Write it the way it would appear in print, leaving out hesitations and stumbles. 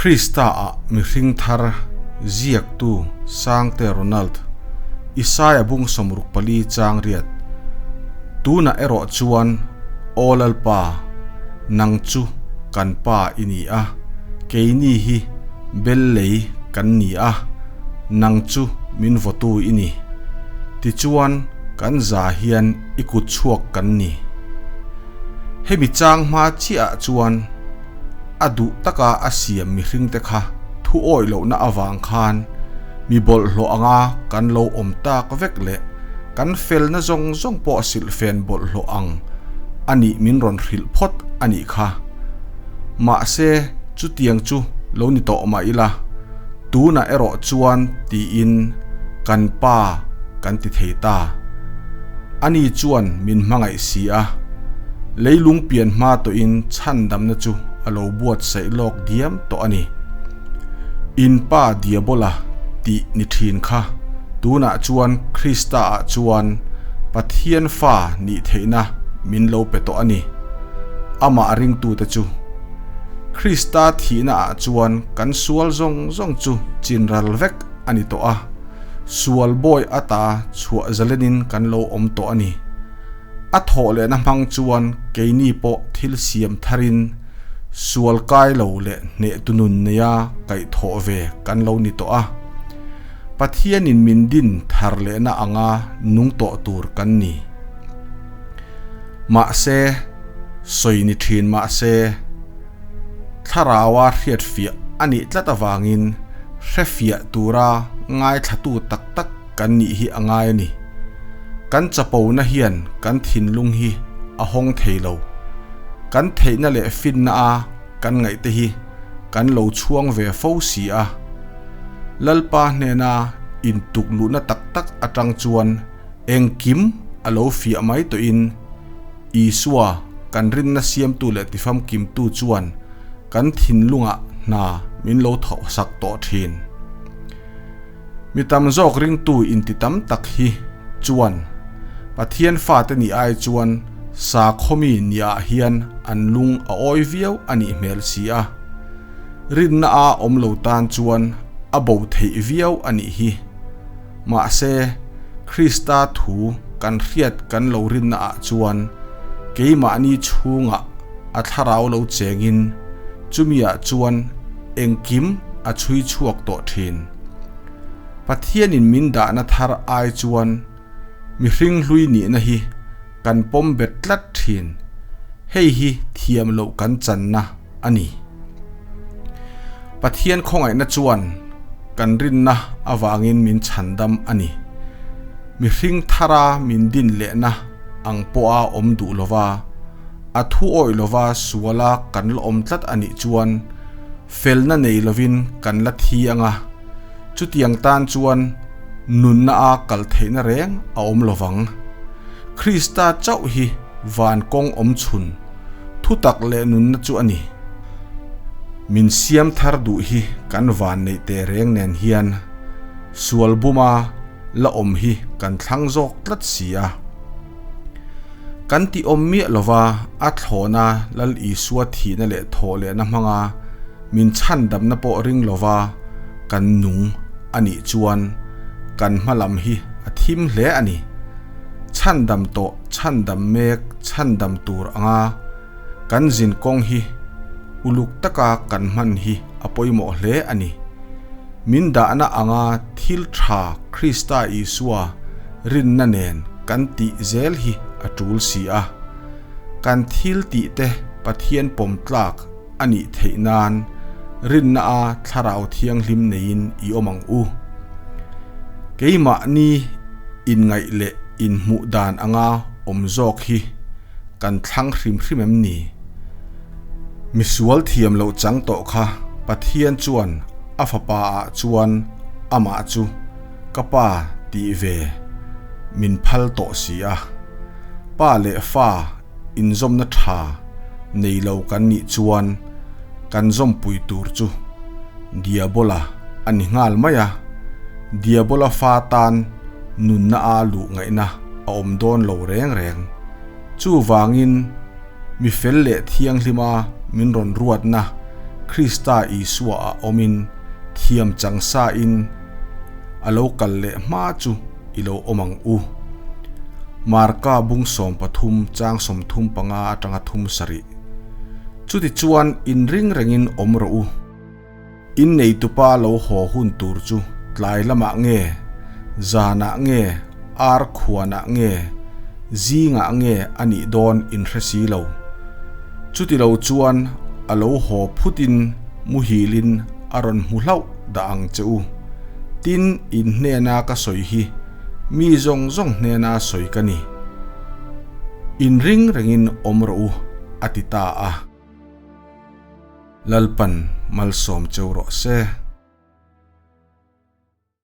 Krista ah mihring thar ziaktu Sangte Ronald, Isaia bung 64 chang riat, Tunah erawh chuan Aw Lalpa, nang chu kan Pa i ni a, keini hi bel lei kan ni a, nang chu min vawtu i ni. Tichuan kan za hian i kut chhuak kan ni. Hemi chang hma chiahah chuan a duh taka a siam mihringte kha thu awih lohna avang khan mi bawlhhlawh anga kan lo awm tak vek leh kan felna zawng zawng pawh silhfen bawlhhlawh ang a nih min rawn hrilh phawt a nih kha. Mahse, chutiang chu lo ni tawh mah ila, tunah erawh chuan tiin kan pa kan ti thei ta. Ani chuan min hmangaih si a, leilung pian hma tawhin chhandamna chu a lo buatsaih lawk diam tawh a ni. In pa Diabola tih ni thin kha tunah chuan Krista-ah chuan Pathian fa nih theihna min lo pe tawh a ni. Amah ringtute chu Krista thihnaah chuan kan sual zawng zawng chu chinral vek a ni tawh a. Sual bawi ata chhuah zalenin kan lo awm tawh a ni. A thawh lehna hmang chuan keini pawh thil siam tharin sual kai lo leh hneh tunun neia kaihthawh ve kan lo ni tawh a. Pathianin min din thar lehna anga nung tawh tur kan ni. Mahse, sawi ni thin mahse, Thlaraua hriatfiah a nih tlat avangin hrefiah tura ngaithlatu tak tak kan nih hi a ngai a ni. Kan chapona hian kan thinlung hi a hawng thei lo. Kan theihna leh finna a kan ngaihte hi kan lo chhuang ve fo si a. Lalpa hnena intukluhna tak tak atang chuan engkim a lo fiah mai tawhin, Isua, kan rinna siamtu leh tifamkimtu chuan kan thinlungah hna min lo thawhsak tawh thin. Mi tam zawk ringtu inti tam tak hi chuan Pathian fate nih ai chuan sakhawmi niah hian an lung a awi viau a nih hmel si a. Rinna a awm lo tan chuan a bo theih viau a nih hi. Mahse, Krista thu kan hriat kan lo rinna ah chuan keimahni chhungah a thlarau lo chengin chumi ah chuan engkim a chhui chhuak tawh thin. Pathianin min dahna thar ai chuan mihring hlui nihna hi kan pawm bet tlat thin. Hei hi thiam loh kan channa a ni. Pathian khawngaihna chuan kan rinna avangin min chhandam a ni. Mihring thara min din lehna ang pawha awm duh lova, a thu awih lova suala kan la awm tlat a nih chuan felna nei lovin kan la thi ang a, chutiang tan chuan nunna a kal theihna reng a awm lovang. Krista chauh hi van kawng awm chhun. Thutak leh nunna chu a ni. Min siam thar duh hi kan van neih teh reng nen hian sual buma la awm hi kan thlang zawk tlat si a. Kan ti awm miah lova a thlawhna Lal Isua thihna leh thawh lehna hmanga min chhandamna pawh ring lova kan nung a nih chuan kan hma lam hi a thim hle a ni. Chhandam tawh, chhandam mek, chhandam tur anga kan zin kawng hi uluk taka kan hman hi a pawimawh hle a ni. Min dahna anga thil tha Krista Isua rinna nen kan tih zel hi a tul si a. Kan thil tih te Pathian pawm tlak a nih theih nan rinna a Thlarau Thianghlim neiin i awm ang u. Keimahni inngaih leh inhmuh dan anga awm zawk hi kan thlang hrim hrim em ni? Misual thiam loh chang tawh kha Pathian chuan a fapa ah chuan amah chu ka pa tih ve min phal tawh si a. Pa leh fa inzawmna tha nei lo kan nih chuan kan zawmpui tur chu Diabola a ni nghal mai a, Diabola fa tan nunna a luh ngaihna a awm dawn lo reng reng. Chuvangin mi fel leh thianghlima min rawn ruatna. Krista Isua ah awmin thiam chang sa in a lo kal leh hma chu i lo awm ang u. Marka bung 13 chang 35 atanga 37. Chuti chuan in ring rengin awm rawh u. In neitupa lo haw hun tur chu tlai lamah nge, zanah nge, ar khuanah nge, zingah nge a nih dawn in hre si lo. Chuti lo chuan a lo haw phutin muhilin a rawn hmu hlauh dah ang che u. Tin, in hnena ka sawi hi mi zawng zawng hnena sawi ka ni. In ring rengin awm rawh u, a ti ta a. Lalpan malsawm cheu rawh se.